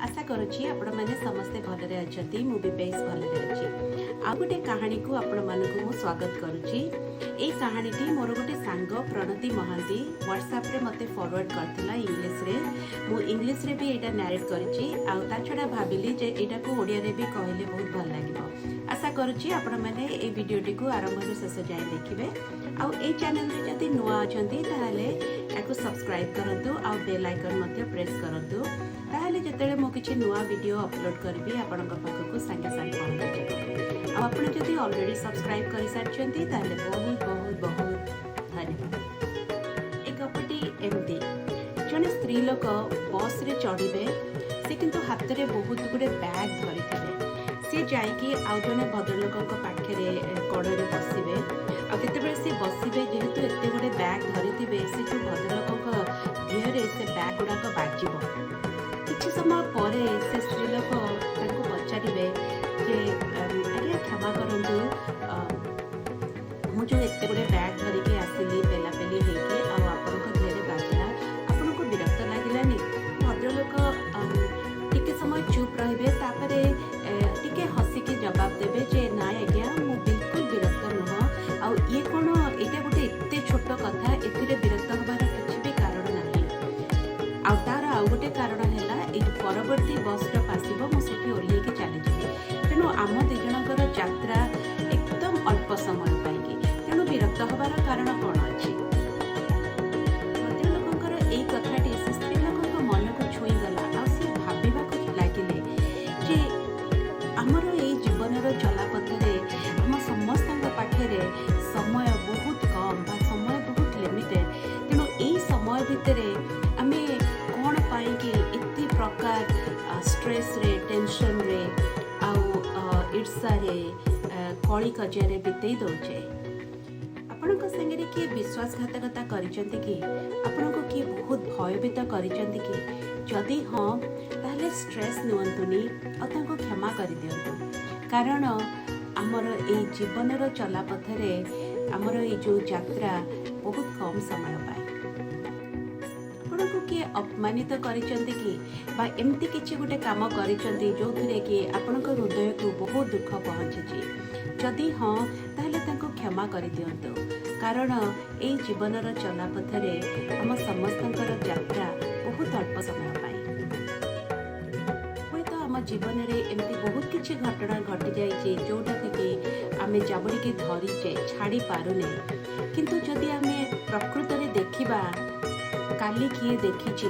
ଆଶା କରୁଛି ଆପଣମାନେ ସମସ୍ତେ ଭଲରେ ଅଛନ୍ତି। ମୁଁ ବି ବେଶ ଭଲରେ ଅଛି। ଆଉ ଗୋଟେ କାହାଣୀକୁ ଆପଣମାନଙ୍କୁ ମୁଁ ସ୍ୱାଗତ କରୁଛି। ଏଇ କାହାଣୀଟି ମୋର ଗୋଟେ ସାଙ୍ଗ ପ୍ରଣତି ମହାନ୍ତି ହ୍ୱାଟ୍ସଆପ୍ରେ ମୋତେ ଫରୱାର୍ଡ଼ କରିଥିଲା ଇଂଲିଶରେ। ମୁଁ ଇଂଲିଶରେ ବି ଏଇଟା ନାରେଟ୍ କରିଛି ଆଉ ତା ଛଡ଼ା ଭାବିଲି ଯେ ଏଇଟାକୁ ଓଡ଼ିଆରେ ବି କହିଲେ ବହୁତ ଭଲ ଲାଗିବ। ଆଶା କରୁଛି ଆପଣମାନେ ଏଇ ଭିଡ଼ିଓଟିକୁ ଆରମ୍ଭରୁ ଶେଷ ଯାଏଁ ଦେଖିବେ। ଆଉ ଏଇ ଚ୍ୟାନେଲରେ ଯଦି ନୂଆ ଅଛନ୍ତି, ତାହେଲେ ଏହାକୁ ସବସ୍କ୍ରାଇବ୍ କରନ୍ତୁ ଆଉ ବେଲ୍ ଆଇକନ୍ ମଧ୍ୟ ପ୍ରେସ୍ କରନ୍ତୁ। ତାହେଲେ ଯେତେବେଳେ ମୁଁ କିଛି ନୂଆ ଭିଡ଼ିଓ ଅପଲୋଡ଼ କରିବି, ଆପଣଙ୍କ ପାଖକୁ ସାଙ୍ଗେ ସାଙ୍ଗେ ପହଞ୍ଚିଯିବ। ଆଉ ଆପଣ ଯଦି ଅଲରେଡ଼ି ସବସ୍କ୍ରାଇବ୍ କରିସାରିଛନ୍ତି, ତାହେଲେ ବହୁତ ବହୁତ ବହୁତ ଧନ୍ୟବାଦ। ଏ ଗପଟି ଏମିତି। ଜଣେ ସ୍ତ୍ରୀ ଲୋକ ବସ୍ରେ ଚଢ଼ିବେ। ସେ କିନ୍ତୁ ହାତରେ ବହୁତ ଗୁଡ଼ିଏ ବ୍ୟାଗ୍ ଧରିଥିବେ। ସିଏ ଯାଇକି ଆଉ ଜଣେ ଭଦ୍ରଲୋକଙ୍କ ପାଖରେ କଡ଼ରେ ବସିବେ। ଆଉ ଯେତେବେଳେ ସେ ବସିବେ, ଯେହେତୁ ଏତେ ଗୁଡ଼ିଏ ବ୍ୟାଗ୍ ଧରିଥିବେ, ସେ ଯେଉଁ ଭଦ୍ରଲୋକଙ୍କ ଦେହରେ ସେ ବ୍ୟାଗ୍ ଗୁଡ଼ାକ ବାଜିବ। କିଛି ସମୟ ପରେ ସେ ସ୍ତ୍ରୀ ଲୋକ ତାଙ୍କୁ ପଚାରିବେ ଯେ, "ଆଜ୍ଞା, କ୍ଷମା କରନ୍ତୁ, ମୁଁ ଯେଉଁ ଏତେ ଗୁଡ଼ିଏ ବ୍ୟାଗ୍ ଧରିକି ଆସିଲି ପେଲାପେଲି ହେଇକି ଆଉ ଆପଣଙ୍କ ଦେହରେ ବାଜିଲା, ଆପଣଙ୍କୁ ବିରକ୍ତ ଲାଗିଲାନି?" ଭଦ୍ରଲୋକ ଟିକେ ସମୟ ଚୁପ୍ ରହିବେ। ତାପରେ ଟିକେ ହସିକି ଜବାବ ଦେବେ ଯେ, "ନାଇଁ ଆଜ୍ଞା, ମୁଁ ବିଲକୁଲ ବିରକ୍ତ ନୁହଁ। ଆଉ ଇଏ କ'ଣ, ଏଇଟା ଗୋଟେ ଏତେ ଛୋଟ କଥା, ଏଥିରେ ବିରକ୍ତ ହେବାର କିଛି ବି କାରଣ ନାହିଁ। ଆଉ ତାର ଆଉ ଗୋଟେ କାରଣ ହେଲା, ଏଇ ଯୋଉ ପରବର୍ତ୍ତୀ ବସ୍ ଷ୍ଟପ୍ ଆସିବ, ମୁଁ ସେଠି ଓହ୍ଲେଇକି ଚାଲିଯିବି। ତେଣୁ ଆମ ଦି ଜଣଙ୍କର ଯାତ୍ରା ଏକଦମ ଅଳ୍ପ ସମୟ ପାଇଁକି। ତେଣୁ ବିରକ୍ତ ହେବାର କାରଣ କ'ଣ ଅଛି?" ଭଦ୍ରଲୋକଙ୍କର ଏଇ କଥାଟି ସେ ସ୍ତ୍ରୀ ଲୋକଙ୍କ ମନକୁ ଛୁଇଁଗଲା। ଆଉ ସେ ଭାବିବାକୁ ଲାଗିଲେ ଯେ ଆମର ଏଇ ଜୀବନର ଚଲାପଥରେ ଆମ ସମସ୍ତଙ୍କ ପାଖରେ ସମୟ ବହୁତ କମ୍ ବା ସମୟ ବହୁତ ଲିମିଟେଡ୍। ତେଣୁ ଏଇ ସମୟ ଭିତରେ ଆମେ କ'ଣ ପାଇଁକି ଏତେ ପ୍ରକାର ଷ୍ଟ୍ରେସ୍ରେ, ଟେନସନ୍ରେ ଆଉ ଈର୍ଷାରେ, କଳିକଜିଆରେ ବିତେଇ ଦେଉଛେ? ଆପଣଙ୍କ ସାଙ୍ଗରେ କିଏ ବିଶ୍ୱାସଘାତକତା କରିଛନ୍ତି କି? ଆପଣଙ୍କୁ କିଏ ବହୁତ ଭୟଭୀତ କରିଛନ୍ତି କି? ଯଦି ହଁ, ତାହେଲେ ଷ୍ଟ୍ରେସ୍ ନିଅନ୍ତୁନି ଆଉ ତାଙ୍କୁ କ୍ଷମା କରିଦିଅନ୍ତୁ। କାରଣ ଆମର ଏଇ ଜୀବନର ଚଲାପଥରେ ଆମର ଏଇ ଯେଉଁ ଯାତ୍ରା ବହୁତ କମ୍ ସମୟ ପାଇଁ। ଆପଣଙ୍କୁ କିଏ ଅପମାନିତ କରିଛନ୍ତି କି ବା ଏମିତି କିଛି ଗୋଟେ କାମ କରିଛନ୍ତି, ଯେଉଁଥିରେ କି ଆପଣଙ୍କ ହୃଦୟକୁ ବହୁତ ଦୁଃଖ ପହଞ୍ଚିଛି? ଯଦି ହଁ, ତାହେଲେ ତାଙ୍କୁ କ୍ଷମା କରିଦିଅନ୍ତୁ। କାରଣ ଏଇ ଜୀବନର ଚଲାପଥରେ ଆମ ସମସ୍ତଙ୍କର ଯାତ୍ରା ବହୁତ ଅଳ୍ପ ସମୟ ପାଇଁ। ହୁଏତ ଆମ ଜୀବନରେ ଏମିତି ବହୁତ କିଛି ଘଟଣା ଘଟିଯାଇଛି, ଯେଉଁଟାକୁ କି ଆମେ ଜାବୁଡ଼ିକି ଧରିଛେ, ଛାଡ଼ି ପାରୁନେ। କିନ୍ତୁ ଯଦି ଆମେ ପ୍ରକୃତରେ ଦେଖିବା, କାଲି କିଏ ଦେଖିଛି?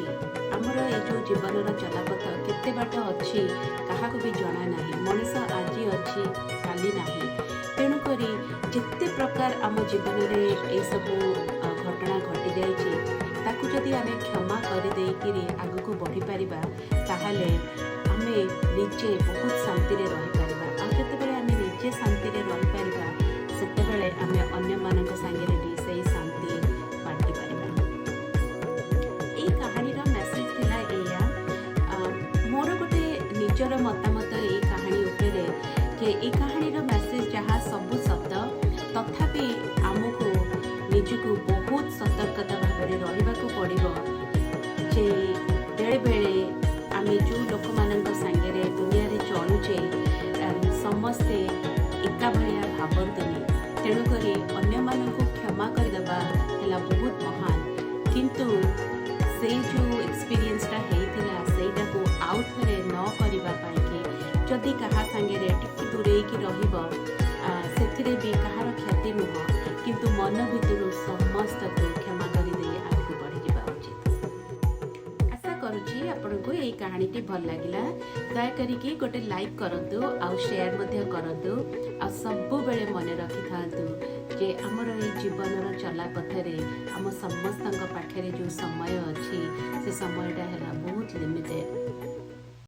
ଆମର ଏଇ ଯେଉଁ ଜୀବନର ଚଲାପଥ କେତେ ବାଟ ଅଛି, କାହାକୁ ବି ଜଣା ନାହିଁ। ମଣିଷ ଆଜି ଅଛି, କାଲି ନାହିଁ। ତେଣୁକରି ଯେତେ ପ୍ରକାର ଆମ ଜୀବନରେ ଏଇସବୁ ଘଟଣା ଘଟିଯାଇଛି, ତାକୁ ଯଦି ଆମେ କ୍ଷମା କରିଦେଇକିରି ଆଗକୁ ବଢ଼ିପାରିବା, ତାହେଲେ ଆମେ ନିଜେ ବହୁତ ଶାନ୍ତିରେ ରହିପାରିବା। ଆଉ ଯେତେବେଳେ ଆମେ ନିଜେ ଶାନ୍ତିରେ ରହିପାରିବା, ସେତେବେଳେ ଆମେ ଅନ୍ୟମାନଙ୍କ ସାଙ୍ଗରେ ବି ସେଇ ଶାନ୍ତି ବାଣ୍ଟି ପାରିବା। ଏଇ କାହାଣୀର ମେସେଜ ଥିଲା ଏଇଆ। ମୋର ଗୋଟେ ନିଜର ମତାମତ ଏଇ କାହାଣୀ ଉପରେ ଯେ ଏଇ କାହାଣୀର ମେସେଜ ଯାହା ସବୁ ସତ, ତଥାପି ଆମକୁ ନିଜକୁ ବହୁତ ସତର୍କତା ଭାବରେ ରହିବାକୁ ପଡ଼ିବ ଯେ ବେଳେବେଳେ ଆମେ ଯେଉଁ ଲୋକମାନଙ୍କ ସାଙ୍ଗରେ ଦୁନିଆରେ ଚଳୁଛେ, ସମସ୍ତେ ଏକା ଭଳିଆ ଭାବନ୍ତିନି। ତେଣୁକରି ଅନ୍ୟମାନଙ୍କୁ କ୍ଷମା କରିଦେବା ହେଲା ବହୁତ ମହାନ, କିନ୍ତୁ ସେଇ ଯେଉଁ ଏକ୍ସପିରିଏନ୍ସଟା ହେଇଥିଲା, ସେଇଟାକୁ ଆଉ ଥରେ ନ କରିବା ପାଇଁକି ଯଦି କାହା ସାଙ୍ଗରେ ଟିକେ ଦୂରେଇକି ରହିବ, ସେଥିରେ ବି କାହାର କ୍ଷତି ନୁହଁ। କିନ୍ତୁ ମନ ଭିତରୁ ସମସ୍ତକୁ କ୍ଷମା କରିଦେଇ ଆଗକୁ ବଢ଼ିଯିବା ଉଚିତ। ଆଶା କରୁଛି ଆପଣଙ୍କୁ ଏଇ କାହାଣୀଟି ଭଲ ଲାଗିଲା। ଦୟାକରିକି ଗୋଟେ ଲାଇକ୍ କରନ୍ତୁ ଆଉ ସେୟାର ମଧ୍ୟ କରନ୍ତୁ। ଆଉ ସବୁବେଳେ ମନେ ରଖିଥାନ୍ତୁ ଯେ ଆମର ଏଇ ଜୀବନର ଚଲାପଥରେ ଆମ ସମସ୍ତଙ୍କ ପାଖରେ ଯେଉଁ ସମୟ ଅଛି, ସେ ସମୟଟା ହେଲା ବହୁତ ଲିମିଟେଡ୍।